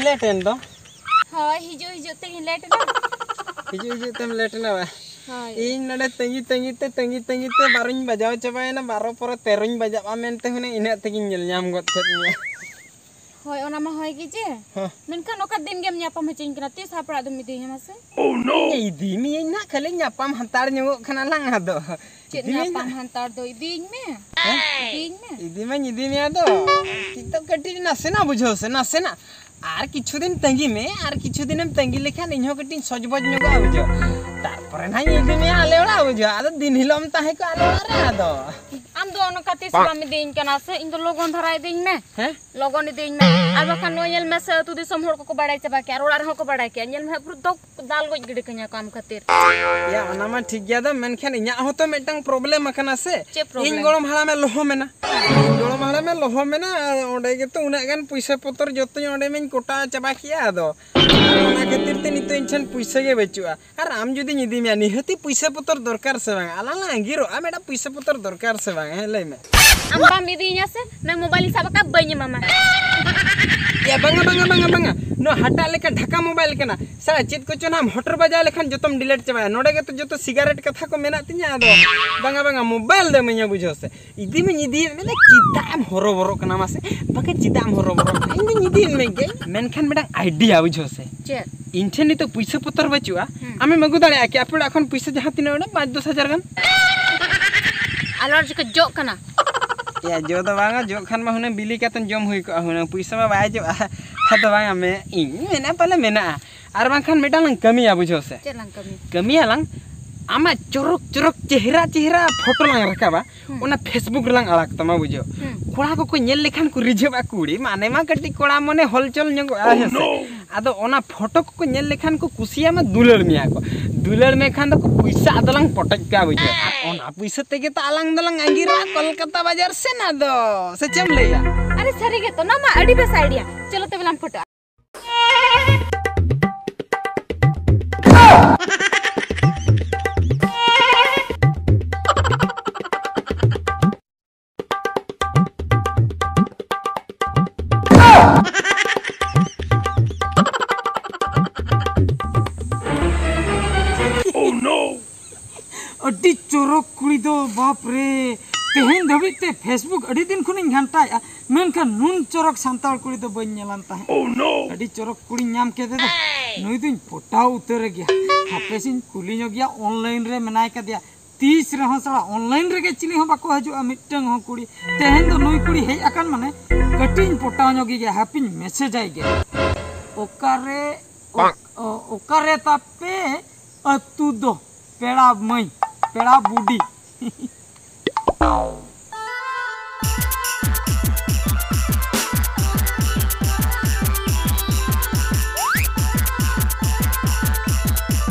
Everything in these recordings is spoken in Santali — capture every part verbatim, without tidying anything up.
ᱞᱮᱴ ᱮᱱ ᱫᱚ᱾ ᱦᱳᱭ, ᱦᱤᱡᱩᱜ ᱦᱤᱡᱩᱜ ᱛᱮᱜᱤᱧ ᱞᱮᱴ ᱮᱱᱟ᱾ ᱦᱤᱡᱩᱜ ᱦᱤᱡᱩᱜ ᱛᱮᱢ ᱞᱮᱴ ᱮᱱᱟ ᱵᱟ? ᱦᱳᱭ᱾ ᱤᱧ ᱱᱚᱰᱮ ᱛᱟᱺᱜᱤ ᱛᱟᱺᱜᱤ ᱛᱮ, ᱛᱟᱺᱜᱤ ᱛᱟᱺᱜᱤ ᱛᱮ ᱵᱟᱨᱚᱧ ᱵᱟᱡᱟᱣ ᱪᱟᱵᱟᱭᱮᱱᱟ, ᱵᱟᱨᱚ ᱯᱚᱨᱮ ᱛᱮᱨᱚᱧ ᱵᱟᱡᱟᱜᱼᱟ ᱢᱮᱱᱛᱮ ᱦᱩᱱᱟᱹᱝ ᱤᱱᱟᱹᱜ ᱛᱮᱜᱤᱧ ᱧᱮᱞ ᱧᱟᱢ ᱜᱚᱫ ᱠᱮᱫ ᱢᱮᱭᱟ᱾ ᱦᱳᱭ, ᱚᱱᱟ ᱢᱟ ᱦᱳᱭ ᱜᱮ ᱡᱮ᱾ ᱦᱮᱸ᱾ ᱢᱮᱱᱠᱷᱟᱱ ᱚᱠᱟ ᱫᱤᱱ ᱜᱮᱢ ᱧᱟᱯᱟᱢ ᱦᱚᱪᱚᱧ ᱠᱟᱱᱟ? ᱛᱤᱥ ᱦᱟᱯᱲᱟᱜ ᱫᱚᱢ ᱤᱫᱤᱭᱤᱧᱟ ᱢᱟᱥᱮ? ᱤᱫᱤ ᱢᱤᱭᱟᱹᱧ ᱱᱟᱜ, ᱠᱷᱟᱹᱞᱤ ᱧᱟᱯᱟᱢ ᱦᱟᱛᱟᱲ ᱧᱚᱜᱚᱜ ᱠᱟᱱᱟ ᱞᱟᱝ ᱟᱫᱚ᱾ ᱪᱮᱫ ᱤᱫᱤ ᱢᱤᱭᱟᱹᱧ ᱧᱟᱯᱟᱢ ᱱᱟᱜ᱾ ᱦᱟᱛᱟᱲ ᱫᱚ? ᱤᱫᱤᱭᱤᱧ ᱢᱮ᱾ ᱦᱮᱸ? ᱤᱫᱤᱭᱤᱧ ᱢᱮ᱾ ᱤᱫᱤ ᱢᱟᱧ ᱤᱫᱤ ᱢᱮᱭᱟ ᱟᱫᱚ᱾ ᱪᱮᱫ ᱫᱚ ᱠᱟᱹᱴᱤᱡ ᱱᱟᱥᱮᱱᱟᱜ ᱵᱩᱡᱷᱟᱹᱣ ᱥᱮ, ᱱᱟᱥᱮᱱᱟᱜ᱾ ᱟᱨ ᱠᱤᱪᱷᱩ ᱫᱤᱱ ᱛᱟᱺᱜᱤ ᱢᱮ, ᱟᱨ ᱠᱤᱪᱷᱩ ᱫᱤᱱᱮᱢ ᱛᱟᱺᱜᱤ ᱞᱮᱠᱷᱟᱱ ᱤᱧ ᱦᱚᱸ ᱠᱟᱹᱴᱤᱡ ᱥᱚᱡᱽᱵᱚᱡᱽ ᱧᱚᱜᱚᱜᱼᱟ ᱵᱩᱡᱷᱟᱹᱣ᱾ ᱛᱟᱨᱯᱚᱨᱮ ᱱᱟᱦᱟᱜ ᱤᱧ ᱤᱫᱤ ᱢᱮᱭᱟ ᱟᱞᱮ ᱚᱲᱟᱜ ᱵᱩᱡᱷᱟᱹᱣ᱾ ᱟᱫᱚ ᱫᱤᱱ ᱦᱤᱞᱳᱜ ᱮᱢ ᱛᱟᱦᱮᱸ ᱠᱚᱜᱼᱟ ᱟᱞᱮ ᱚᱲᱟᱜ ᱨᱮ ᱟᱫᱚ᱾ ᱟᱢ ᱫᱚ ᱚᱱᱠᱟ ᱛᱤᱥ ᱵᱟᱢ ᱤᱫᱤᱭᱤᱧ ᱠᱟᱱᱟ ᱥᱮ? ᱤᱧ ᱫᱚ ᱞᱚᱜᱚᱱ ᱫᱷᱟᱨᱟ ᱤᱫᱤᱧ ᱢᱮ᱾ ᱦᱮᱸ? ᱞᱚᱜᱚᱱ ᱤᱫᱤᱧ ᱢᱮ᱾ ᱟᱨ ᱵᱟᱠᱷᱟᱱ ᱱᱚᱜᱼᱚᱭ ᱧᱮᱞ ᱢᱮ ᱥᱮ, ᱟᱹᱛᱩ ᱫᱤᱥᱚᱢ ᱦᱚᱲ ᱠᱚᱠᱚ ᱵᱟᱲᱟᱭ ᱪᱟᱵᱟ ᱠᱮᱭᱟ, ᱟᱨ ᱚᱲᱟᱜ ᱨᱮᱦᱚᱸ ᱠᱚ ᱵᱟᱲᱟᱭ ᱠᱮᱭᱟ᱾ ᱧᱮᱞ ᱢᱮ ᱦᱟᱸᱜ, ᱯᱩᱨᱟᱹ ᱫᱚ ᱫᱟᱞ ᱜᱚᱡ ᱜᱤᱰᱤ ᱠᱟᱹᱧᱟ ᱠᱚ ᱟᱢ ᱠᱷᱟᱹᱛᱤᱨ᱾ ᱭᱟ, ᱚᱱᱟ ᱢᱟ ᱴᱷᱤᱠ ᱜᱮᱭᱟ ᱫᱚ, ᱢᱮᱱᱠᱷᱟᱱ ᱤᱧᱟᱹᱜ ᱦᱚᱸᱛᱚ ᱢᱤᱫᱴᱟᱝ ᱯᱨᱚᱵᱞᱮᱢ ᱟᱠᱟᱱᱟ ᱥᱮ᱾ ᱪᱮᱫ ᱯᱨᱚᱵᱞᱮᱢ? ᱤᱧ ᱜᱚᱲᱚᱢ ᱦᱟᱲᱟᱢᱮ ᱞᱚᱦᱚ ᱢᱮᱱᱟ᱾ ᱤᱧ ᱜᱚᱲᱚᱢ ᱦᱟᱲᱟᱢᱮ ᱞᱚᱦᱚ ᱢᱮᱱᱟ, ᱚᱸᱰᱮ ᱜᱮᱛᱚ ᱩᱱᱟᱹᱜ ᱜᱟᱱ ᱯᱩᱭᱥᱟᱹ ᱯᱚᱛᱚᱨ ᱡᱚᱛᱚᱧ ᱚᱸᱰᱮ ᱢᱟᱧ ᱠᱚᱴᱟ ᱪᱟᱵᱟ ᱠᱮᱜᱼᱟ᱾ ᱟᱫᱚ ᱚᱱᱟ ᱠᱷᱟᱹᱛᱤᱨ ᱛᱮ ᱱᱤᱛᱚᱜ ᱤᱧ ᱴᱷᱮᱱ ᱯᱩᱭᱥᱟᱹ ᱜᱮ ᱵᱟᱹᱪᱩᱜᱼᱟ᱾ ᱟᱨ ᱟᱢ ᱡᱩᱫᱤᱧ ᱤᱫᱤ ᱢᱮᱭᱟ, ᱱᱤᱦᱟᱹᱛᱤ ᱯᱩᱭᱥᱟᱹ ᱯᱚᱛᱚᱨ ᱫᱚᱨᱠᱟᱨ ᱥᱮ ᱵᱟᱝ? ᱟᱞᱟᱝ ᱞᱟᱝ ᱟᱸᱜᱤᱨᱚᱜᱼᱟ, ᱢᱤᱫᱴᱟᱝ ᱯᱩᱭᱥᱟᱹ ᱯᱚᱛᱚᱨ ᱫᱚᱨᱠᱟᱨ ᱥᱮ ᱵᱟᱝ? ᱦᱮᱸ, ᱞᱟᱹᱭ ᱢᱮ᱾ ᱟᱢ ᱵᱟᱢ ᱤᱫᱤᱭᱤᱧᱟ ᱥᱮ, ᱱᱚᱣᱟ ᱢᱳᱵᱟᱭᱤᱞ ᱤᱧ ᱥᱟᱵ ᱟᱠᱟᱫ, ᱵᱟᱹᱧ ᱮᱢᱟᱢᱟ᱾ ᱮ, ᱵᱟᱝᱟ, ᱵᱟᱝᱟ, ᱵᱟᱝᱟ, ᱵᱟᱝᱟ᱾ ᱱᱚᱣᱟ ᱦᱟᱴᱟᱜ ᱞᱮᱠᱟ ᱰᱷᱟᱠᱟ ᱢᱳᱵᱟᱭᱤᱞ ᱠᱟᱱᱟ᱾ ᱥᱟᱞᱟ, ᱪᱮᱫ ᱠᱚᱪᱚ ᱱᱟᱢ ᱦᱚᱴᱚᱨ ᱵᱟᱡᱟᱣ ᱞᱮᱠᱷᱟᱱ ᱡᱚᱛᱚᱢ ᱰᱤᱞᱤᱴ ᱪᱟᱵᱟᱭᱟ᱾ ᱱᱚᱰᱮ ᱜᱮᱛᱚ ᱡᱚᱛᱚ ᱥᱤᱜᱟᱨᱮᱴ ᱠᱟᱛᱷᱟ ᱠᱚ ᱢᱮᱱᱟᱜ ᱛᱤᱧᱟ᱾ ᱟᱫᱚ ᱵᱟᱝᱟ, ᱵᱟᱝᱟ, ᱢᱳᱵᱟᱭᱤᱞ ᱫᱚ ᱤᱢᱟᱹᱧᱟ, ᱵᱩᱡᱷᱟᱹᱣ ᱥᱮ᱾ ᱤᱫᱤ ᱢᱟᱧ ᱤᱫᱤᱭᱮᱫ ᱢᱮ, ᱪᱮᱫᱟᱜ ᱮᱢ ᱦᱚᱨᱚᱵᱚᱨᱚᱜ ᱠᱟᱱᱟ ᱢᱟᱥᱮ? ᱵᱟᱠᱷᱟᱡ ᱪᱮᱫᱟᱜ ᱮᱢ ᱦᱚᱨᱚᱵᱚᱨᱚᱜ ᱠᱟᱱᱟ? ᱤᱧ ᱫᱚᱧ ᱤᱫᱤᱭᱮᱫ ᱢᱮ ᱜᱮ᱾ ᱢᱮᱱᱠᱷᱟᱱ ᱢᱤᱫᱴᱟᱝ ᱟᱭᱰᱤᱭᱟ, ᱵᱩᱡᱷᱟᱹᱣ ᱥᱮ᱾ ᱪᱮᱫ? ᱤᱧ ᱴᱷᱮᱱ ᱱᱤᱛᱚᱜ ᱯᱩᱭᱥᱟᱹ ᱯᱚᱛᱚᱨ ᱵᱟᱹᱪᱩᱜᱼᱟ᱾ ᱦᱩᱸ᱾ ᱟᱢᱮᱢ ᱟᱹᱜᱩ ᱫᱟᱲᱮᱭᱟᱜᱼᱟ ᱠᱤ ᱟᱯᱮ ᱚᱲᱟᱜ ᱠᱷᱚᱱ ᱯᱩᱭᱥᱟᱹ ᱡᱟᱦᱟᱸ ᱛᱤᱱᱟᱹᱜ ᱩᱰᱟᱹᱝ, ᱯᱟᱸᱪ ᱫᱚᱥ ᱦᱟᱡᱟᱨ ᱜᱟᱱ? ᱟᱞᱚ ᱟᱨ ᱪᱤᱠᱟᱹ ᱡᱚᱜ ᱠᱟᱱᱟ᱾ ᱮᱭᱟ, ᱡᱚ ᱫᱚ ᱵᱟᱝᱟ, ᱡᱚᱜ ᱠᱷᱟᱱ ᱢᱟ ᱦᱩᱱᱟᱹᱝ ᱵᱤᱞᱤ ᱠᱟᱛᱮᱢ ᱡᱚᱢ ᱦᱩᱭ ᱠᱚᱜᱼᱟ ᱦᱩᱱᱟᱹᱝ, ᱯᱩᱭᱥᱟᱹ ᱢᱟ ᱵᱟᱭ ᱡᱚᱜᱼᱟ᱾ ᱟᱫᱚ ᱵᱟᱝᱟ, ᱢᱮ-, ᱤᱧ ᱢᱮᱱᱟ ᱯᱟᱞᱮ ᱢᱮᱱᱟᱜᱼᱟ᱾ ᱟᱨ ᱵᱟᱝᱠᱷᱟᱱ ᱢᱤᱫᱴᱟᱝ ᱞᱟᱝ ᱠᱟᱹᱢᱤᱭᱟ, ᱵᱩᱡᱷᱟᱹᱣ ᱥᱮ᱾ ᱪᱮᱫ ᱞᱟᱝ ᱠᱟᱹᱢᱤᱭᱟ? ᱠᱟᱹᱢᱤᱭᱟᱞᱟᱝ, ᱟᱢᱟᱜ ᱪᱚᱨᱚᱠ ᱪᱚᱨᱚᱠ ᱪᱮᱦᱨᱟ ᱪᱮᱦᱨᱟ ᱯᱷᱳᱴᱳ ᱞᱟᱝ ᱨᱟᱠᱟᱵᱟ, ᱦᱩᱸ᱾ ᱚᱱᱟ Facebook ᱨᱮᱞᱟᱝ ᱟᱲᱟᱜ ᱛᱟᱢᱟ, ᱵᱩᱡᱷᱟᱹᱣ᱾ ᱦᱩᱸ᱾ ᱠᱚᱲᱟ ᱠᱚᱠᱚ ᱧᱮᱞ ᱞᱮᱠᱷᱟᱱ ᱠᱚ ᱨᱤᱡᱷᱟᱹᱵᱼᱟ, ᱠᱩᱲᱤ ᱢᱟᱱᱮ ᱢᱟ ᱠᱟᱹᱴᱤᱡ ᱠᱚᱲᱟ ᱢᱚᱱᱮ ᱦᱚᱞᱪᱚᱞ ᱧᱚᱜᱚᱜᱼᱟ, ᱦᱮᱸ ᱥᱮ? ᱟᱫᱚ ᱚᱱᱟ ᱯᱷᱳᱴᱳ ᱠᱚᱠᱚ ᱧᱮᱞ ᱞᱮᱠᱷᱟᱱ ᱠᱚ ᱠᱩᱥᱤᱭᱟᱢᱟ, ᱫᱩᱞᱟᱹᱲ ᱢᱮᱭᱟ ᱠᱚ᱾ ᱫᱩᱞᱟᱹᱲ ᱢᱮ ᱠᱷᱟᱱ ᱫᱚᱠᱚ ᱯᱩᱭᱥᱟᱹ ᱟᱫᱚ ᱞᱟᱝ ᱯᱚᱴᱚᱡ ᱠᱚᱣᱟ, ᱵᱩᱡᱷᱟᱹᱣ᱾ ᱟᱨ ᱚᱱᱟ ᱯᱩᱭᱥᱟᱹ ᱛᱮᱜᱮ ᱛᱚ ᱟᱞᱟᱝ ᱫᱚᱞᱟᱝ ᱟᱸᱜᱤᱨᱚᱜᱼᱟ ᱠᱚᱞᱠᱟᱛᱟ ᱵᱟᱡᱟᱨ ᱥᱮᱱ ᱟᱫᱚ᱾ ᱥᱮ ᱪᱮᱫ ᱮᱢ ᱞᱟᱹᱭᱟ? ᱟᱨᱮ ᱥᱟᱹᱨᱤ ᱜᱮ ᱛᱚ, ᱱᱚᱣᱟ ᱢᱟ ᱟᱹᱰᱤ ᱵᱮᱥ ᱟᱭᱰᱤᱭᱟ᱾ ᱪᱚᱞᱚ ᱛᱚᱵᱮ ᱞᱟᱝ ᱯᱷᱳᱴᱳᱜᱼᱟ᱾ ᱵᱟᱯ ᱨᱮ, ᱛᱮᱦᱮᱧ ᱫᱷᱟᱹᱵᱤᱡ ᱛᱮ Facebook ᱟᱹᱰᱤ ᱫᱤᱱ ᱠᱷᱚᱱᱤᱧ ᱜᱷᱟᱱᱴᱟᱭᱮᱫᱼᱟ, ᱢᱮᱱᱠᱷᱟᱱ ᱱᱩᱱ ᱪᱚᱨᱚᱠ ᱥᱟᱱᱛᱟᱲ ᱠᱩᱲᱤ ᱫᱚ ᱵᱟᱹᱧ ᱧᱮᱞᱟᱱ ᱛᱟᱦᱮᱸᱫ᱾ ᱟᱹᱰᱤ ᱪᱚᱨᱚᱠ ᱠᱩᱲᱤᱧ ᱧᱟᱢ ᱠᱮᱫᱮ ᱫᱚ᱾ ᱱᱩᱭ ᱫᱩᱧ ᱯᱚᱴᱟᱣ ᱩᱛᱟᱹᱨᱮ ᱜᱮᱭᱟ᱾ ᱦᱟᱯᱮᱥᱮᱧ ᱠᱩᱞᱤ ᱧᱚᱜᱮᱭᱟ, online ᱨᱮ ᱢᱮᱱᱟᱭ ᱠᱟᱫᱮᱭᱟ᱾ ᱛᱤᱥ ᱨᱮᱦᱚᱸ ᱥᱟᱞᱟ online ᱨᱮᱜᱮ ᱪᱤᱞᱤ ᱦᱚᱸ ᱵᱟᱠᱚ ᱦᱤᱡᱩᱜᱼᱟ, ᱢᱤᱫᱴᱟᱝ ᱦᱚᱸ ᱠᱩᱲᱤ᱾ ᱛᱮᱦᱮᱧ ᱫᱚ ᱱᱩᱭ ᱠᱩᱲᱤ ᱦᱮᱡ ᱟᱠᱟᱱ ᱢᱟᱱᱮ ᱠᱟᱹᱴᱤᱡ ᱤᱧ ᱯᱚᱴᱟᱣ ᱧᱚᱜᱮ ᱜᱮᱭᱟ, ᱦᱟᱯᱮᱧ message ᱟᱭ ᱜᱮ᱾ ᱚᱠᱟᱨᱮ, ᱚ-, ᱚ-, ᱚᱠᱟᱨᱮ ᱛᱟᱯᱮ ᱟᱹᱛᱩ ᱫᱚ? ᱯᱮᱲᱟ ᱢᱟᱹᱭ, ᱯᱮᱲᱟ ᱵᱩᱰᱤ᱾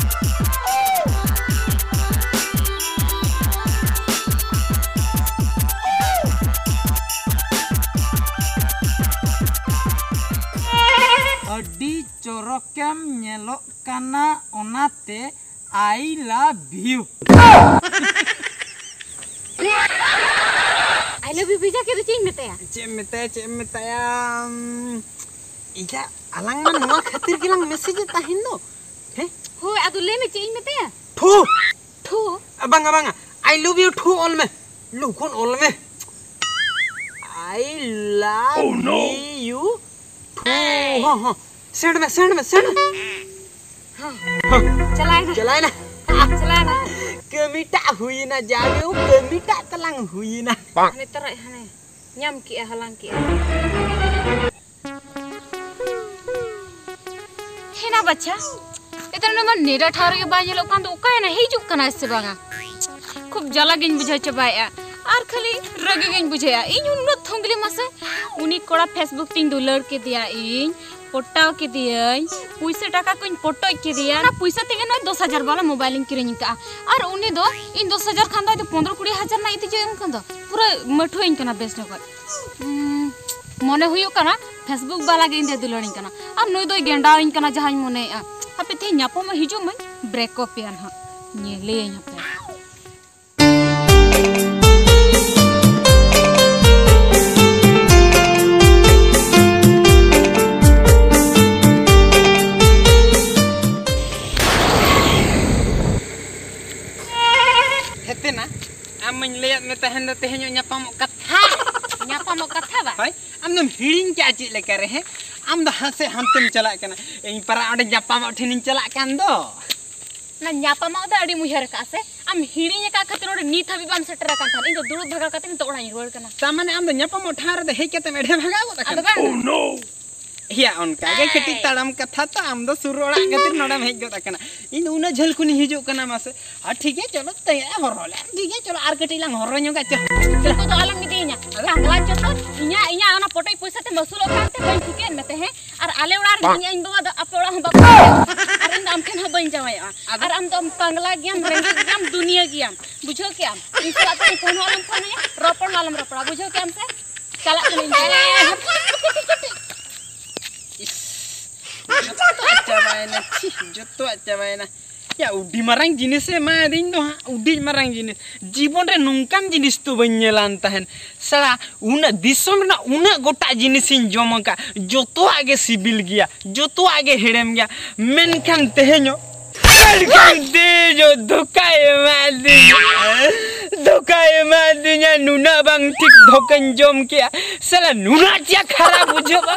ᱟᱹᱰᱤ ᱪᱚᱨᱚᱠᱮᱢ ᱧᱮᱞᱚᱜ ᱠᱟᱱᱟ, ᱚᱱᱟᱛᱮ I love you᱾ I love you ᱵᱷᱮᱡᱟ ᱠᱮᱫ ᱫᱚ ᱪᱮᱫ ᱤᱧ ᱢᱮᱛᱟᱭᱟ? ᱪᱮᱫ ᱮᱢ ᱢᱮᱛᱟᱭᱟ, ᱪᱮᱫ ᱮᱢ ᱢᱮᱛᱟᱭᱟ? ᱩᱢ, ᱤᱭᱟ, ᱟᱞᱟᱝ ᱢᱟ ᱱᱚᱣᱟ ᱠᱷᱟᱹᱛᱤᱨ ᱜᱮᱞᱟᱝ message ᱮᱫ ᱛᱟᱦᱮᱱ ᱫᱚ᱾ ᱦᱮᱸ? ᱦᱳᱭ, ᱟᱫᱚ ᱞᱟᱹᱭ ᱢᱮ, ᱪᱮᱫ ᱤᱧ ᱢᱮᱛᱟᱭᱟ? ᱴᱷᱩ! ᱴᱷᱩ? ᱟ, ᱵᱟᱝᱟ, ᱵᱟᱝᱟ, I love you ᱴᱷᱩ ᱚᱞ ᱢᱮ, ᱞᱚᱜᱚᱱ ᱚᱞ ᱢᱮ᱾ I love you ᱴᱷᱩ᱾ ᱦᱚᱸ, ᱦᱚᱸ᱾ Send ᱢᱮ, send ᱢᱮ, send ᱢᱮ᱾ ᱦᱚᱸ᱾ ᱦᱚᱸ᱾ ᱪᱟᱞᱟᱭᱱᱟ᱾ ᱪᱟᱞᱟᱭᱱᱟ᱾ ᱪᱟᱞᱟᱭᱱᱟ᱾ ᱠᱟᱹᱢᱤᱴᱟᱜ ᱦᱩᱭᱱᱟ, ᱡᱟᱜᱮ ᱠᱟᱹᱢᱤᱴᱟᱜ ᱛᱟᱞᱟᱝ ᱦᱩᱭᱱᱟ᱾ ᱦᱟᱱᱮ ᱛᱟᱨᱟᱭ, ᱦᱟᱱᱮ ᱧᱟᱢ ᱠᱮᱜᱼᱟ, ᱦᱟᱞᱟᱝ ᱠᱮᱜᱼᱟ᱾ ᱦᱮᱱᱟ ᱵᱟᱪᱷᱟ, ᱮᱛᱮ ᱱᱚᱰᱮ ᱢᱟ ᱱᱮᱰᱟ ᱴᱷᱟᱶ ᱨᱮᱜᱮ ᱵᱟᱭ ᱧᱮᱞᱚᱜ ᱠᱟᱱ ᱫᱚ, ᱚᱠᱟᱭᱮᱱᱟ? ᱦᱤᱡᱩᱜ ᱠᱟᱱᱟᱭ ᱥᱮ ᱵᱟᱝᱟ? ᱠᱷᱩᱵ ᱡᱟᱞᱟ ᱜᱤᱧ ᱵᱩᱡᱷᱟᱹᱣ ᱪᱟᱵᱟᱭᱮᱜᱼᱟ, ᱟᱨ ᱠᱷᱟᱹᱞᱤ ᱨᱟᱹᱜᱤ ᱜᱤᱧ ᱵᱩᱡᱷᱟᱹᱣᱮᱜᱼᱟ᱾ ᱤᱧ ᱩᱱᱟᱹᱜ ᱛᱷᱚᱝᱜᱞᱤ ᱢᱟᱥᱮ, ᱩᱱᱤ ᱠᱚᱲᱟ Facebook ᱛᱤᱧ ᱫᱩᱞᱟᱹᱲ ᱠᱮᱫᱮᱭᱟ, ᱤᱧ ᱯᱚᱴᱟᱣ ᱠᱮᱫᱮᱭᱟᱹᱧ, ᱯᱩᱭᱥᱟᱹ ᱴᱟᱠᱟ ᱠᱚᱧ ᱯᱚᱴᱚᱡ ᱠᱮᱫᱮᱭᱟ᱾ ᱚᱱᱟ ᱯᱩᱭᱥᱟᱹ ᱛᱮᱜᱮ ᱱᱚᱜᱼᱚᱭ ᱫᱚᱥ ᱦᱟᱡᱟᱨ ᱵᱟᱞᱟ mobile ᱤᱧ ᱠᱤᱨᱤᱧ ᱟᱠᱟᱫᱼᱟ, ᱟᱨ ᱩᱱᱤ ᱫᱚ ᱤᱧ ᱫᱚᱥ ᱦᱟᱡᱟᱨ ᱠᱷᱟᱱ ᱫᱚ ᱟᱡ ᱫᱚ ᱯᱚᱱᱫᱽᱨᱚ ᱠᱩᱲᱤ ᱦᱟᱡᱟᱨ ᱨᱮᱱᱟᱜ ᱤᱫᱤ ᱪᱮᱫ ᱮᱢ ᱠᱷᱟᱱ ᱫᱚ ᱯᱩᱨᱟᱹ ᱢᱟᱹᱴᱷᱩᱣᱟᱹᱧ ᱠᱟᱱᱟ ᱵᱮᱥ ᱧᱚᱜ᱾ ᱩᱸ, ᱢᱚᱱᱮ ᱦᱩᱭᱩᱜ ᱠᱟᱱᱟ Facebook ᱵᱟᱞᱟ ᱜᱮ ᱤᱧ ᱫᱚᱭ ᱫᱩᱞᱟᱹᱲᱤᱧ ᱠᱟᱱᱟ, ᱟᱨ ᱱᱩᱭ ᱫᱚᱭ ᱜᱮᱸᱰᱟᱣᱤᱧ ᱠᱟᱱᱟ ᱡᱟᱦᱟᱸᱧ ᱢᱚᱱᱮᱭᱮᱜᱼᱟ᱾ ᱦᱟᱯᱮ ᱛᱮᱦᱮᱧ ᱧᱟᱯᱟᱢᱚᱜ ᱦᱤᱡᱩᱜ ᱢᱟᱹᱧ, break up ᱮᱭᱟ ᱱᱟᱦᱟᱜ, ᱧᱮᱞᱮᱭᱟᱹᱧ ᱦᱟᱯᱮ᱾ ᱦᱮᱛᱮᱱᱟ, ᱤᱧ ᱫᱚᱢ ᱦᱤᱲᱤᱧ ᱠᱮᱜᱼᱟ ᱪᱮᱫ ᱞᱮᱠᱟ ᱨᱮ, ᱦᱮᱸ? ᱟᱢ ᱫᱚ ᱦᱟᱱᱛᱮ ᱦᱟᱱᱛᱮᱢ ᱪᱟᱞᱟᱜ ᱠᱟᱱᱟ, ᱤᱧ ᱯᱟᱨᱟ ᱚᱸᱰᱮ ᱧᱟᱯᱟᱢᱚᱜ ᱴᱷᱮᱱᱤᱧ ᱪᱟᱞᱟᱜ ᱠᱟᱱ ᱫᱚ᱾ ᱚᱱᱟ ᱧᱟᱯᱟᱢᱚᱜ ᱫᱚ ᱟᱹᱰᱤ ᱩᱭᱦᱟᱹᱨ ᱟᱠᱟᱫᱼᱟ ᱥᱮ? ᱟᱢ ᱦᱤᱲᱤᱧ ᱟᱠᱟᱫ ᱠᱷᱟᱹᱛᱤᱨ ᱚᱸᱰᱮ ᱱᱤᱛ ᱦᱟᱹᱵᱤᱡ ᱵᱟᱢ ᱥᱮᱴᱮᱨ ᱟᱠᱟᱱ ᱛᱟᱦᱮᱸᱫ᱾ ᱤᱧ ᱫᱚ ᱫᱩᱲᱩᱵ ᱵᱷᱟᱜᱟᱣ ᱠᱟᱛᱮ ᱱᱤᱛᱚᱜ ᱚᱲᱟᱜ ᱤᱧ ᱨᱩᱣᱟᱹᱲ ᱠᱟᱱᱟ᱾ ᱛᱟ ᱢᱟᱱᱮ ᱟᱢ ᱫᱚ ᱧᱟᱯᱟᱢᱚᱜ ᱴᱷᱟᱶ ᱨᱮᱫᱚ ᱦᱮᱡ ᱠᱟᱛᱮᱢ ᱮᱲᱮ ᱵᱷᱟᱜᱟᱣ ᱜᱚᱫ ᱟᱠᱟᱱᱟ? ᱟᱫᱚ ᱵᱟᱝ᱾ ᱦᱮᱸᱭᱟ, ᱚᱱᱠᱟ ᱜᱮ ᱠᱟᱹᱴᱤᱡ ᱛᱟᱲᱟᱢ ᱠᱟᱛᱷᱟ ᱛᱚ, ᱟᱢ ᱫᱚ ᱥᱩᱨ ᱚᱲᱟᱜ ᱠᱷᱟᱹᱛᱤᱨ ᱱᱚᱰᱮᱢ ᱦᱮᱡ ᱜᱚᱫ ᱟᱠᱟᱱᱟ᱾ ᱤᱧ ᱫᱚ ᱩᱱᱟᱹᱜ ᱡᱷᱟᱹᱞ ᱠᱷᱚᱱᱤᱧ ᱦᱤᱡᱩᱜ ᱠᱟᱱᱟ, ᱢᱟᱥᱮ᱾ ᱟᱨ ᱴᱷᱤᱠ ᱜᱮᱭᱟ, ᱪᱚᱞᱚ, ᱛᱮ ᱦᱚᱨᱦᱚ ᱞᱮ, ᱴᱷᱤᱠ ᱜᱮᱭᱟ, ᱪᱚᱞᱚ, ᱟᱨ ᱠᱟᱹᱴᱤᱡ ᱞᱟᱝ ᱦᱚᱨᱦᱚ ᱧᱚᱜᱟ, ᱪᱚ᱾ ᱪᱚᱠᱚ ᱫᱚ ᱟᱞᱚᱢ ᱤᱫᱤᱭᱤᱧᱟ᱾ ᱟᱫᱚ? ᱠᱟᱝᱞᱟ ᱪᱚᱠᱚ, ᱤᱧᱟᱹᱜ, ᱤᱧᱟᱹᱜ ᱚᱱᱟ ᱯᱚᱴᱚᱡ ᱯᱚᱭᱥᱟ ᱛᱮᱢ ᱟᱹᱥᱩᱞᱚᱜ ᱠᱟᱱᱛᱮ ᱵᱟᱹᱧ ᱴᱷᱤᱠᱟᱹᱭᱮᱫ ᱢᱮ ᱛᱮ, ᱦᱮᱸ? ᱟᱨ ᱟᱞᱮ ᱚᱲᱟᱜ ᱨᱮ ᱤᱧ ᱟᱭᱳ ᱵᱟᱵᱟ ᱫᱚ ᱟᱯᱮ ᱚᱲᱟᱜ ᱦᱚᱸ ᱵᱟᱠᱚ ᱦᱤᱡᱩᱜᱼᱟ᱾ ᱟᱨ ᱤᱧ ᱫᱚ ᱟᱢ ᱴᱷᱮᱱ ᱦᱚᱸ ᱵᱟᱹᱧ ᱡᱟᱶᱟᱭᱚᱜᱼᱟ᱾ ᱟᱫᱚ? ᱟᱨ ᱟᱢ ᱫᱚ ᱠᱟᱝᱞᱟ ᱜᱮᱭᱟᱢ, ᱨᱮᱸᱜᱮᱡ ᱜᱮᱭᱟᱢ, ᱫᱩᱱᱤᱭᱟᱹ ᱜᱮᱭᱟᱢ᱾ ᱵᱩᱡᱷᱟᱹᱣ ᱠᱮᱜᱼᱟᱢ? ᱤᱧ ᱥᱟᱞᱟᱜ ᱫᱚ ᱯᱷᱳᱱ ᱦᱚᱸ ᱟᱞᱚᱢ ᱯᱷᱳᱱ ᱟᱭᱟ, ᱨᱚᱯᱚᱲ ᱦᱚᱸ ᱟᱞᱚᱢ ᱨᱚᱯᱚᱲᱟ᱾ ᱵᱩᱡᱷᱟᱹᱣ ᱠᱮᱜᱼᱟᱢ ᱥᱮ? ᱪᱟᱞᱟᱜ ᱠᱟᱹᱱᱟᱹᱧ᱾ ᱤᱥ, ᱡᱚᱛᱚᱣᱟᱜ ᱪᱟᱵᱟᱭᱮᱱᱟ, ᱪᱷᱤ, ᱡᱚᱛᱚᱣᱟᱜ ᱪᱟᱵᱟᱭᱮᱱᱟ᱾ ᱭᱟ, ᱟᱹᱰᱤ ᱢᱟᱨᱟᱝ ᱡᱤᱱᱤᱥᱮ ᱮᱢᱟᱫᱤᱧ ᱫᱚ ᱦᱟᱸᱜ, ᱟᱹᱰᱤ ᱢᱟᱨᱟᱝ ᱡᱤᱱᱤᱥ᱾ ᱡᱤᱵᱚᱱ ᱨᱮ ᱱᱚᱝᱠᱟᱱ ᱡᱤᱱᱤᱥ ᱫᱚ ᱵᱟᱹᱧ ᱧᱮᱞᱟᱱ ᱛᱟᱦᱮᱱ᱾ ᱥᱟᱞᱟ, ᱩᱱᱟᱹᱜ ᱫᱤᱥᱚᱢ ᱨᱮᱱᱟᱜ ᱩᱱᱟᱹᱜ ᱜᱚᱴᱟ ᱡᱤᱱᱤᱥᱤᱧ ᱡᱚᱢ ᱟᱠᱟᱫ, ᱡᱚᱛᱚᱣᱟᱜ ᱜᱮ ᱥᱤᱵᱤᱞ ᱜᱮᱭᱟ, ᱡᱚᱛᱚᱣᱟᱜ ᱜᱮ ᱦᱮᱲᱮᱢ ᱜᱮᱭᱟ, ᱢᱮᱱᱠᱷᱟᱱ ᱛᱮᱦᱮᱧᱚᱜ ᱢᱮᱱᱠᱷᱟᱱ ᱛᱮᱦᱮᱧᱚᱜ ᱫᱷᱳᱠᱟᱭ ᱮᱢᱟᱫᱤᱧᱟ᱾ ᱫᱷᱳᱠᱟᱭ ᱮᱢᱟᱫᱤᱧᱟ, ᱱᱩᱱᱟᱹᱜ ᱵᱟᱝ ᱴᱷᱤᱠ ᱫᱷᱳᱠᱟᱧ ᱡᱚᱢ ᱠᱮᱜᱼᱟ᱾ ᱥᱟᱞᱟ, ᱱᱩᱱᱟᱹᱜ ᱪᱮᱫ ᱠᱷᱟᱨᱟᱯ ᱵᱩᱡᱷᱟᱹᱜᱼᱟ᱾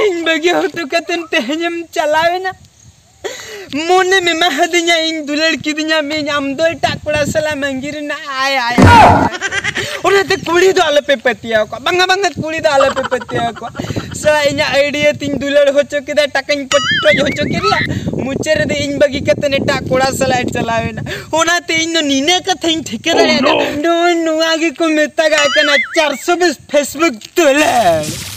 ᱤᱧ ᱵᱟᱹᱜᱤ ᱦᱚᱴᱚ ᱠᱟᱛᱮᱢ ᱛᱮᱦᱮᱧᱮᱢ ᱪᱟᱞᱟᱣᱮᱱᱟ᱾ ᱢᱚᱱᱮᱢ ᱮᱢᱟ ᱦᱟᱹᱫᱤᱧᱟ, ᱤᱧ ᱫᱩᱞᱟᱹᱲ ᱠᱤᱫᱤᱧᱟ ᱢᱮᱧ, ᱟᱢ ᱫᱚ ᱮᱴᱟᱜ ᱠᱚᱲᱟ ᱥᱟᱞᱟᱜ ᱢᱟᱺᱜᱤ ᱨᱮᱱᱟᱜ ᱟᱭ, ᱟᱭ, ᱟᱭ᱾ ᱚᱱᱟᱛᱮ ᱠᱩᱲᱤ ᱫᱚ ᱟᱞᱚᱯᱮ ᱯᱟᱹᱛᱭᱟᱹᱣ ᱠᱚᱣᱟ, ᱵᱟᱝᱟ, ᱵᱟᱝᱟ, ᱠᱩᱲᱤ ᱫᱚ ᱟᱞᱚᱯᱮ ᱯᱟᱹᱛᱭᱟᱹᱣ ᱠᱚᱣᱟ᱾ ᱥᱟᱞᱟ ᱤᱧᱟᱹᱜ ᱟᱹᱭᱰᱤᱭᱟᱹ ᱛᱤᱧ ᱫᱩᱞᱟᱹᱲ ᱦᱚᱪᱚ ᱠᱮᱫᱟ, ᱴᱟᱠᱟᱧ ᱯᱚᱴᱨᱚᱡ ᱦᱚᱪᱚ ᱠᱮᱫᱮᱭᱟ, ᱢᱩᱪᱟᱹᱫ ᱨᱮᱫᱚ ᱤᱧ ᱵᱟᱹᱜᱤ ᱠᱟᱛᱮ ᱮᱴᱟᱜ ᱠᱚᱲᱟ ᱥᱟᱞᱟᱜ ᱮ ᱪᱟᱞᱟᱣᱮᱱᱟ᱾ ᱚᱱᱟᱛᱮ ᱤᱧ ᱫᱚ ᱱᱤᱱᱟᱹ ᱠᱟᱛᱷᱟᱧ ᱴᱷᱤᱠᱟᱹ ᱫᱟᱲᱮᱭᱟᱫᱟ, ᱱᱚᱜᱼᱚᱭ ᱱᱚᱣᱟ ᱜᱮᱠᱚ ᱢᱮᱛᱟᱜᱟᱜ ᱠᱟᱱᱟ ᱪᱟᱨᱥᱚ ᱵᱤᱥ Facebook ᱫᱩᱞᱟᱹᱲ᱾